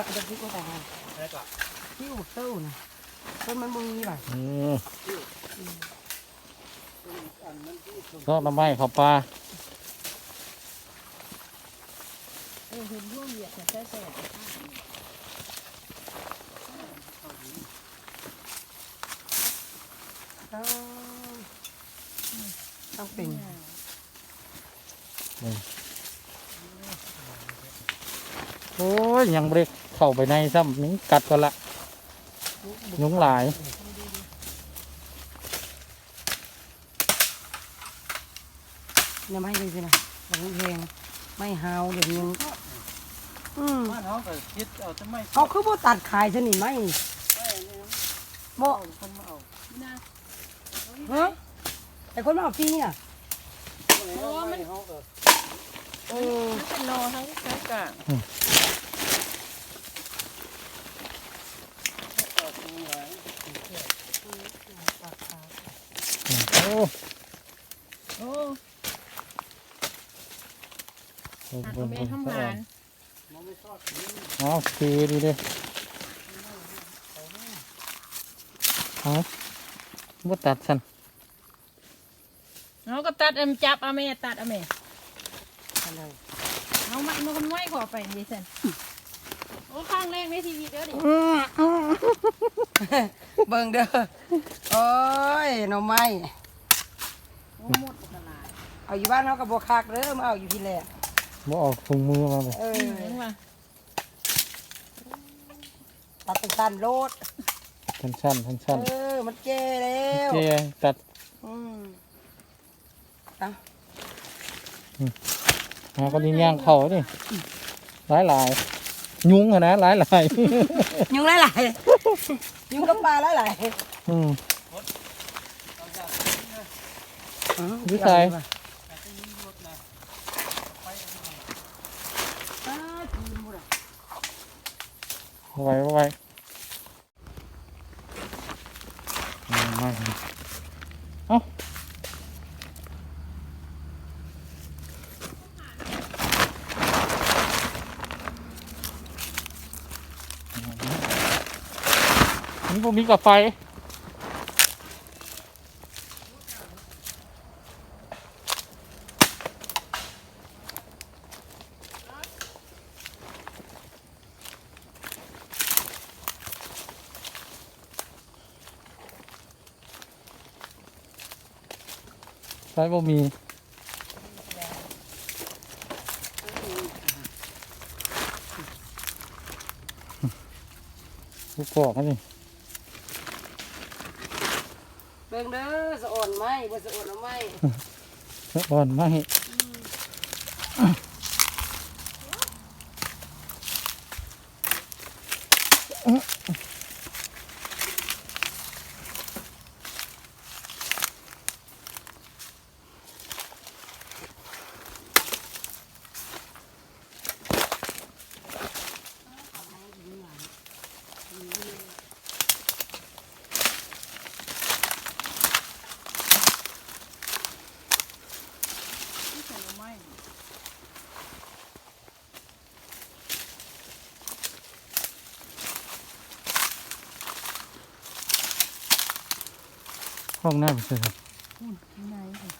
ດຽວຊິບໍ່ໄດ້ ແລ້ວກໍ ທີ່ອຸກເຕົ້ານະ ຕົ້ນມັນບໍ່ມີຫວາ? ອືມ ຊອກໜໍ່ໄມ້ເຂົ້າປ່າ. ເອີ ເຫັນຢູ່ວຽກແທ້ໆ ເອີ ຕ້ອງເປັນ ໂອ້ຍ ຍັງບໍ່ໄດ້ເຂົ້າໄປໃນຊ້ຳ ຍຸງກັດກ່ອນລະ ຍຸງຫຼາຍ. ໜໍ່ໄມ້ຈັ່ງຊີ້ນະ ບັກແຮງ ໄມ້ຫາວດຽວນີ້ ອືມ ບ້ານເຮົາກໍເຮັດເອົາແຕ່ໄມ້ ເຮົາຄືບໍ່ຕັດຂາຍຊະນີ້ ໄມ້ນີ້ ບໍ່ ຄົນມາເອົາ ຮະ ໃຫ້ຄົນມາເອົາຟຣີນີ້ນະ ໂອ້ ມັນ ເອີ ມັນເປັນໜໍ່ທັງ ທັງກາງ ອືມ ໂອ້ ໂອ້ ເບິ່ງ ເບິ່ງ ເບິ່ງ ເອົາ ຄືດີເດ້ ເອົາ ບໍ່ຕັດຊັ້ນ ເຮົາກໍຕັດ ເອີ ຈັບເອົາແມ່ ຕັດເອົາແມ່ ເອົາມາໜ່ວຍໆ ຂໍໄປນີ້ຊັ້ນ ໂອ້ ຄັ້ງແລກໃນຊີວິດເດີ້ນີ້ ເບິ່ງເດີ້ ໂອ້ຍ ໜໍ່ໄມ້ ໂອ້ ໝົດບັກຫຼາຍ ເອົາຢູ່ບ້ານເຮົາກໍບໍ່ຄັກເດີ້ ມາເອົາຢູ່ພີ້ແຫຼະ ບໍ່ເອົາຖົງມືມາເລີຍ ເອີ ອືມ ເຫັນວ່າ ຕັດສັ້ນໆໂລດ ສັ້ນໆ ສັ້ນໆ ເອີ ມັນແກ່ແລ້ວ ແກ່ ຕັດ ອືມ ເອົາ ອືມ ຫາກໍຍິງຍ່າງເຂົ້ານີ້ ຫຼາຍໆ ຍຸງຫັ້ນນະ ຫຼາຍໆ ຍຸງຫຼາຍໆ ຍຸງກັບປາຫຼາຍໆ ອືມ ຢູ່ໃສ? ບໍ່ໄຫວ ບໍ່ໄຫວ ມາ ເອົ້າ ມັນບໍ່ມີກາໄຟ. ໄຟບໍ່ມີ ລູກກອກອັນນີ້ ເບິ່ງເດີ ສະອອນໄມ້ ບໍ່ສະອອນໜໍ່ໄມ້ ສະອອນໄມ້ ອືມ. ຫ້ອງນ້ຳເຊີຍ ພຸ້ນ ຢູ່ໃນພຸ້ນ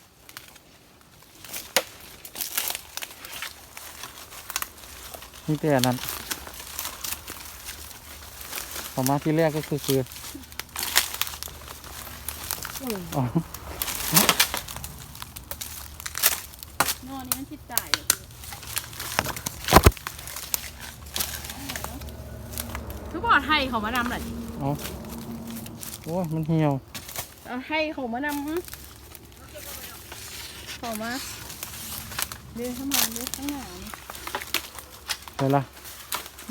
ມີແຕ່ອັນນັ້ນ ເຂົ້າມາທີແລກກໍຄື ຄື ເອີ ອໍ ນອນນີ້ມັນຊິຕາຍແລ້ວ ຄືບໍ່ໄຖເຂົ້າມານຳລະ ເອົ້າ ໂອ້ຍ ມັນຫ່ຽວ ເອົາໄຖເຂົ້າມານຳ ເຂົ້າມາ ເດີ ເຂົ້າມາເດີ ຂ້າງໜ້ານີ້ ໄປລະ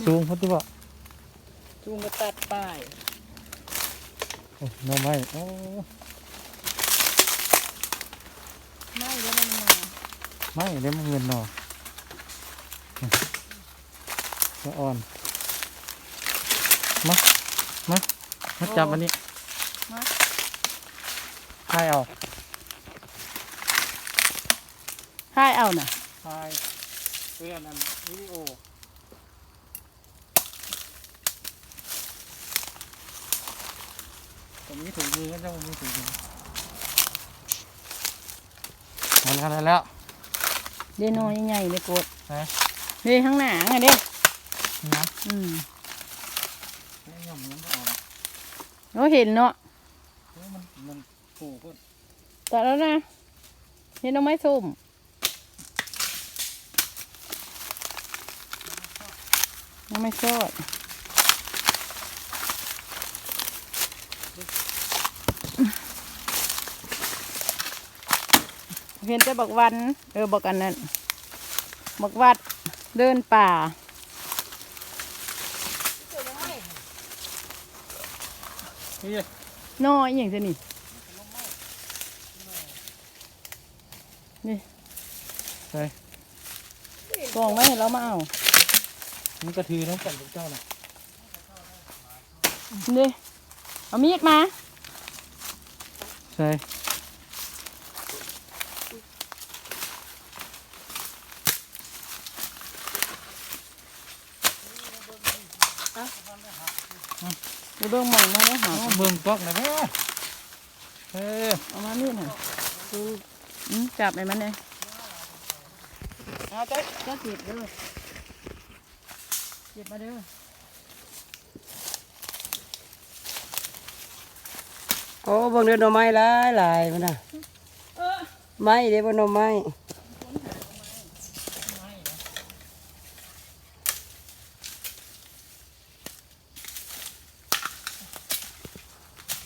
ສູງພຸ້ນຕິບໍ່? ຈູງມາຕັດປ້າຍ ໂອ້ ໜໍ່ໄມ້ ໂອ້ ໄມ້ເດ້ ມັນໜໍ່ ໄມ້ເດ້ ມັນເງິນໜໍ່ ສະອອນ ມາ ມາ ມາຈັບອັນນີ້ ມາ ຖ່າຍເອົາ ຖ່າຍເອົານະ ຖ່າຍ ເປັນອັນນັ້ນ ວິດີໂອ. ມີຖົງມື ເຈົ້າບໍ່ມີຖົງມື. ໄດ້ແລ້ວ ໄດ້ແລ້ວ ເດ້ ໜໍ່ໃຫຍ່ໆ ເດ້ ກົດ ຮະ ເດ້ ທາງໜ້າຫັ້ນເດ້ ນີ້ນະ ອືມ ແມ່ນຫຍ້ອມມັນບໍ່ເອົາລະ ໂອ້ ເຫັນເນາະ ໂອ້ ມັນ ມັນໂຜໂພດ ຕັດແລ້ວນະ ເຫັນໜໍ່ໄມ້ສົ້ມ. ຍັງໄມ່ຊອດ ເຫັນແຕ່ບັກວັນ ເອີ ບັກອັນນັ້ນ ບັກວັດເດີ່ນປ່າ ນີ້ ໜໍ່ອີ່ຫຍັງຊະນີ້? ນີ້ ໃສ່ ກອງໄວ້ໃຫ້ລາວມາເອົາ ມັນກະຖືນຳກັນກັບເຈົ້ານະ ນີ້ ເອົາມີດມາ ໃສ່ ໄປເບິ່ງໝ່ອງມາເດີຫາ ເບິ່ງກອກນະແມ່ ເອີ ເອົາມານີ້ນະ ອືມ ຈັບໃຫ້ມັນແດ່ ເອົາເຈົ້າ ເຈົ້າເກັບເດີ ເກັບມາເດີ ໂອ້ ເບິ່ງເດີ ໜໍ່ໄມ້ຫຼາຍໆ ພຸ້ນນະ ເອີ ໄມ້ເດ້ ບໍ່ໜໍ່ໄມ້.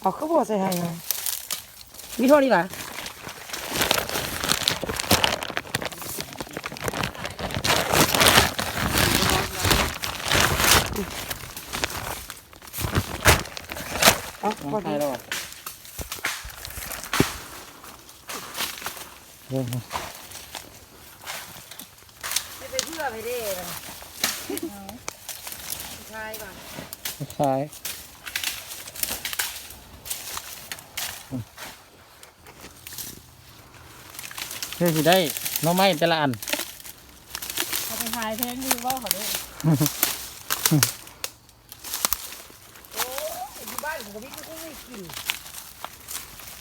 ເອົາ ຄືບໍ່ໃສ່ໃຫ້ ມີທໍ່ນີ້ຫວາ? ເອົາ ບໍ່ໃສ່ແລ້ວຫວາ? ເອີ ຊິໄປເພື່ອໃຜເດ້ບັດນີ້ ເອົາ ຂາຍບໍ່ ຂາຍ ເພື່ອຊິໄດ້ໜໍ່ໄມ້ແຕ່ລະອັນ ເອົາໄປຂາຍແພງຢູ່ ເວົ້າເຂົາເດ້. ໂອ້ຍ ຢູ່ບ້ານກໍບໍ່ມີຄົນໃຫ້ກິນ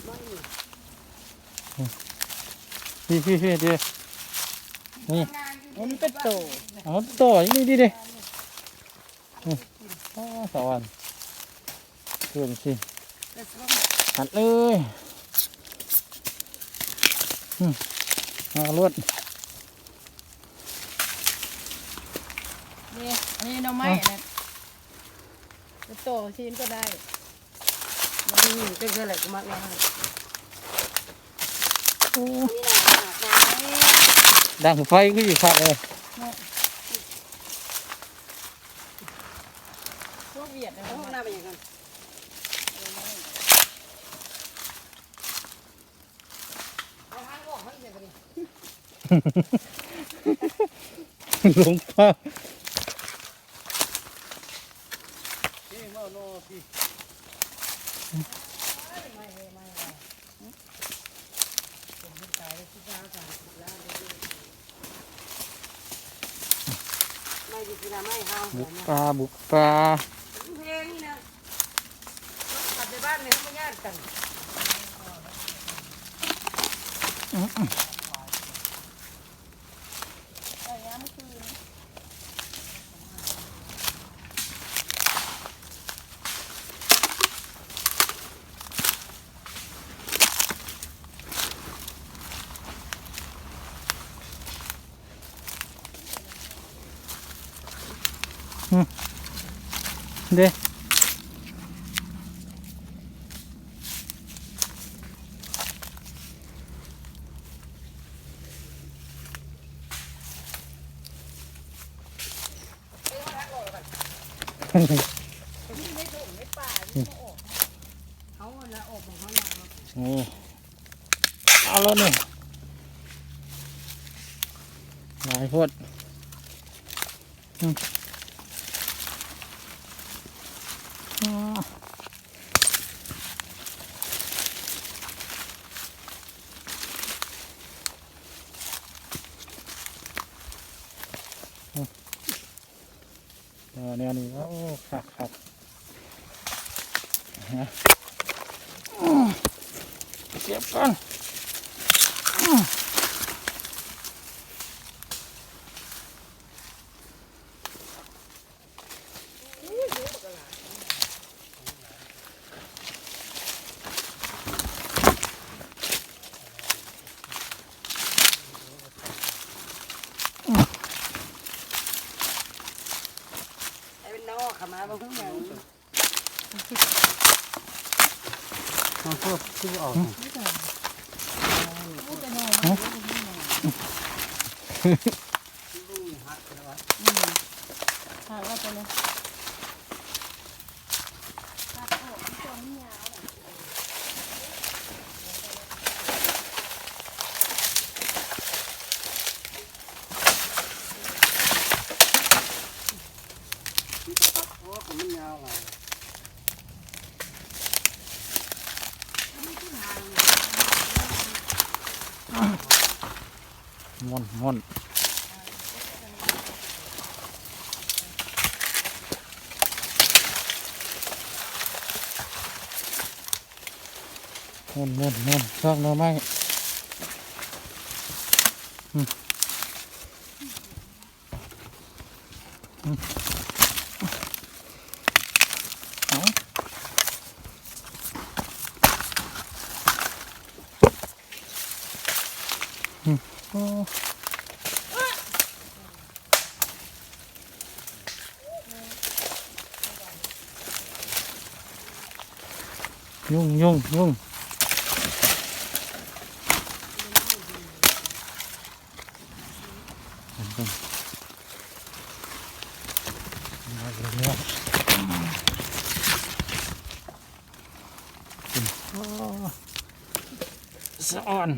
ໄມ້ນີ້ ພີ້ໆໆ ເດ້ ນີ້ ໂອ້ ມັນເປັນໂຕ ເອົາໂຕນີ້ດີເດ້ ນີ້ ໂອ້ ສະຫວັນ ເກີນຊິ ອັດເອີຍ ອືມ ເອົາໂລດ ນີ້ ອັນນີ້ໜໍ່ໄມ້ ເອົາ ອັນນັ້ນ ໄປຕໍ່ຊີ້ນກໍໄດ້ ມັນມີເປັນເທື່ອແຫຼະ ກູມັກແນວນັ້ນ ໂອ້ ນີ້ນະ ດັງໄຟຄືຊິຄັກເລີຍເນາະ ພວກຫວຽດນະ ເອົາຫ້ອງນ້ຳໄປຫຍັງກັນ? ລົງປ່າ ບຸກປ່າ ບຸກປ່າ ເພງນີ້ນະ ກັບໄປບ້ານແມ່ກໍບໍ່ຍາດກັນ ອືມ ໄປຍາມມື້ຄືນ ອືມ ເດ້ ນີ້ ເອົາແລ້ວນີ້ ຫຼາຍໂພດ ອືມ ເອີ ແນວນີ້ ໂອ້ ຄັກໆ ນະ. ເກັບກ່ອນ. ໃຫ້ເປັນນອກເຂົ້າມາບໍ່ຮູ້ຫຍັງ. ມັນກໍຄືອອກ ອືມ ຫາກເອົາໄປເລີຍ. ມ່ວນ ມ່ວນ ມ່ວນ ມ່ວນ ມ່ວນ ຊອກໜໍ່ໄມ້. ອືມ ອືມ ເອົາ ອືມ ໂອ້. ຍຸງ ຍຸງ ຍຸງ ໂອ້ ສະອອນ.